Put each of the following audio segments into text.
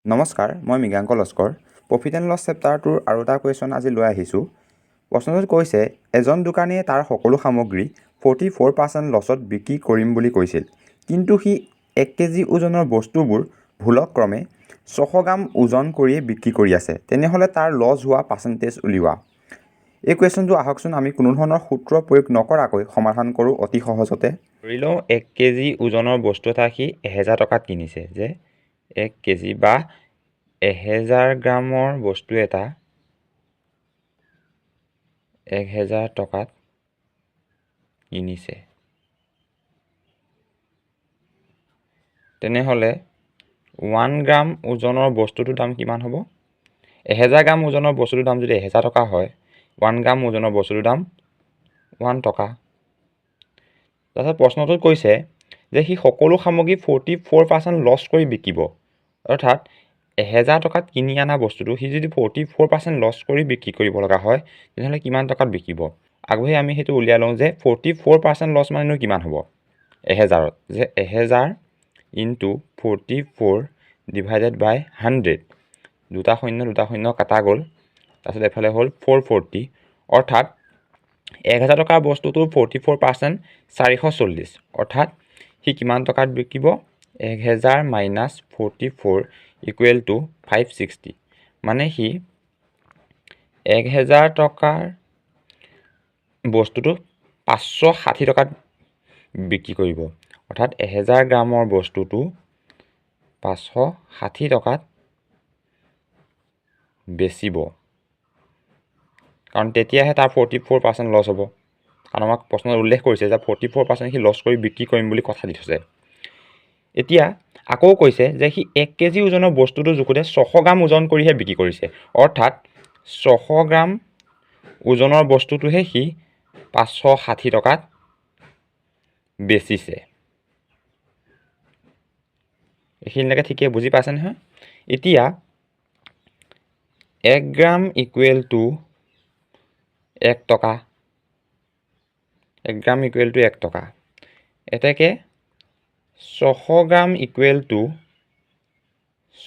নমস্কাৰ, মই Mrigank Laskar. Profit and loss চেপ্টাৰটোৰ আৰু এটা কুৱেশ্যন আজি লৈ আহিছোঁ। প্ৰশ্নটোত কৈছে, এজন দোকানীয়ে তাৰ সকলো সামগ্ৰী 44% লছত বিক্ৰী কৰিম বুলি কৈছিল, কিন্তু সি 1 কেজি ওজনৰ বস্তুবোৰ ভুলক্ৰমে 600 গ্ৰাম ওজন কৰিয়ে বিক্ৰী কৰি আছে। তেনেহ'লে তাৰ লছ হোৱা পাৰ্চেণ্টেজ উলিওৱা। এই কুৱেশ্যনটো আহকচোন আমি কোনো ধৰণৰ সূত্ৰ প্ৰয়োগ নকৰাকৈ সমাধান কৰোঁ অতি সহজতে। ধৰি লওঁ, 1 কেজি ওজনৰ বস্তু এটা সি 1000 টকাত কিনিছে, যে 1 কেজি বা 1000 গ্ৰামৰ বস্তু এটা 1000 টকাত কিনিছে। তেনেহ'লে 1 গ্ৰাম ওজনৰ বস্তুটোৰ দাম কিমান হ'ব? 1000 গ্ৰাম ওজনৰ বস্তুটোৰ দাম যদি 1000 টকা হয়, 1 গ্ৰাম ওজনৰ বস্তুটোৰ দাম 1 টকা। তাৰপিছত প্ৰশ্নটোত কৈছে যে সি সকলো সামগ্ৰী 44% লছ কৰি বিকিব। অৰ্থাৎ 1000 টকাত কিনি অনা বস্তুটো সি যদি 44% লছ কৰি বিক্ৰী কৰিব লগা হয়, তেনেহ'লে কিমান টকাত বিকিব? আগবাঢ়ি আমি সেইটো উলিয়াই লওঁ যে 44% লছ মানেনো কিমান হ'ব 1000ত, যে 1000 into 44 divided by 100। দুটা শূন্য দুটা শূন্য কটা গ'ল। তাৰপিছত এইফালে হ'ল 440। অৰ্থাৎ 1000 টকাৰ বস্তুটোৰ 44% 440। অৰ্থাৎ সি কিমান টকাত বিকিব? 1000 minus 44 equal to 560। মানে সি 1000 টকাৰ বস্তুটো 560 টকাত বিক্ৰী কৰিব। অৰ্থাৎ 1000 গ্ৰামৰ বস্তুটো 560 টকাত বেচিব, কাৰণ তেতিয়াহে তাৰ 44% লছ হ'ব। কাৰণ আমাক প্ৰশ্নত উল্লেখ কৰিছে যে 44% সি লছ কৰি বিক্ৰী কৰিম বুলি কথা দি থৈছে। এতিয়া আকৌ কৈছে যে সি 1 কেজি ওজনৰ বস্তুটো জোখোতে 600 গ্ৰাম ওজন কৰিহে বিক্ৰী কৰিছে। অৰ্থাৎ 600 গ্ৰাম ওজনৰ বস্তুটোহে সি 560 টকাত বেচিছে। এইখিনিলৈকে ঠিকেই বুজি পাইছে নহয়? এতিয়া 1 গ্ৰাম ইকুৱেল টু 1 টকা। 1 গ্ৰাম ইকুৱেল টু 1 টকা। এতেকে 600 গ্ৰাম ইকুৱেল টু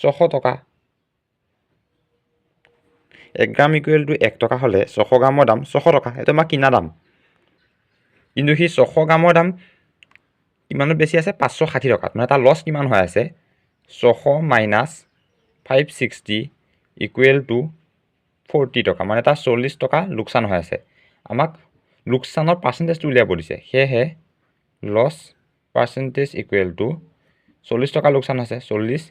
600 টকা। 1 গ্ৰাম ইকুৱেল টু 1 টকা হ'লে 600 গ্ৰামৰ দাম 600 টকা। এইটো আমাৰ কিনা দাম। কিন্তু সি 600 গ্ৰামৰ দাম কিমানত বেচি আছে? 560 টকাত। মানে তাৰ লছ কিমান হৈ আছে? 600 minus 560 equal to 40 টকা। মানে তাৰ 40 টকা লোকচান হৈ আছে। আমাক লোকচানৰ পাৰ্চেণ্টেজটো উলিয়াব দিছে। সেয়েহে লছ পাৰ্চেণ্টেজ ইকুৱেল টু 40 টকা লোকচান হৈছে। 40,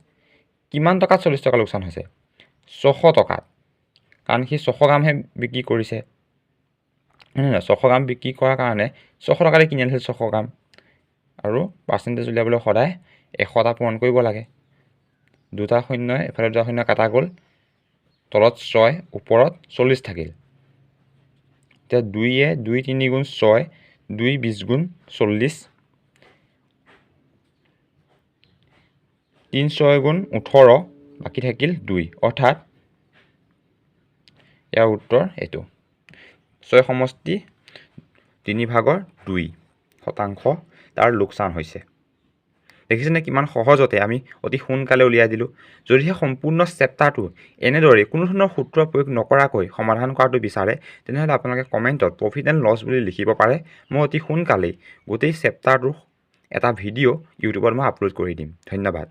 কিমান টকাত 40 টকা লোকচান হৈছে? 600 টকাত। কাৰণ সি 600 গ্ৰামহে বিক্ৰী কৰিছে, হয় নহয়? 600 গ্ৰাম বিক্ৰী কৰাৰ কাৰণে 600 টকাতে কিনি আনিছিল 600 গ্ৰাম। আৰু পাৰ্চেণ্টেজ উলিয়াবলৈ সদায় 100টা পূৰণ কৰিব লাগে। দুটা শূন্য এফালে দুটা শূন্য কটা গ'ল। তলত ছয়, ওপৰত 40 থাকিল। এতিয়া দুইয়ে দুই তিনি গুণ ছয়, দুই 20 গুণ 40, তিনি ছয় গুণ 18, বাকী থাকিল দুই। অৰ্থাৎ ইয়াৰ উত্তৰ এইটো, 6 সমষ্টি 3 ভাগৰ 2 শতাংশ তাৰ লোকচান হৈছে। দেখিছেনে, কিমান সহজতে আমি অতি সোনকালে উলিয়াই দিলোঁ? যদিহে সম্পূৰ্ণ চেপ্টাৰটো এনেদৰে কোনো ধৰণৰ সূত্ৰ প্ৰয়োগ নকৰাকৈ সমাধান কৰাটো বিচাৰে, তেনেহ'লে আপোনালোকে কমেণ্টত প্ৰফিট এণ্ড লছ বুলি লিখিব পাৰে। মই অতি সোনকালেই গোটেই চেপ্টাৰটোৰ এটা ভিডিঅ' ইউটিউবত মই আপলোড কৰি দিম। ধন্যবাদ।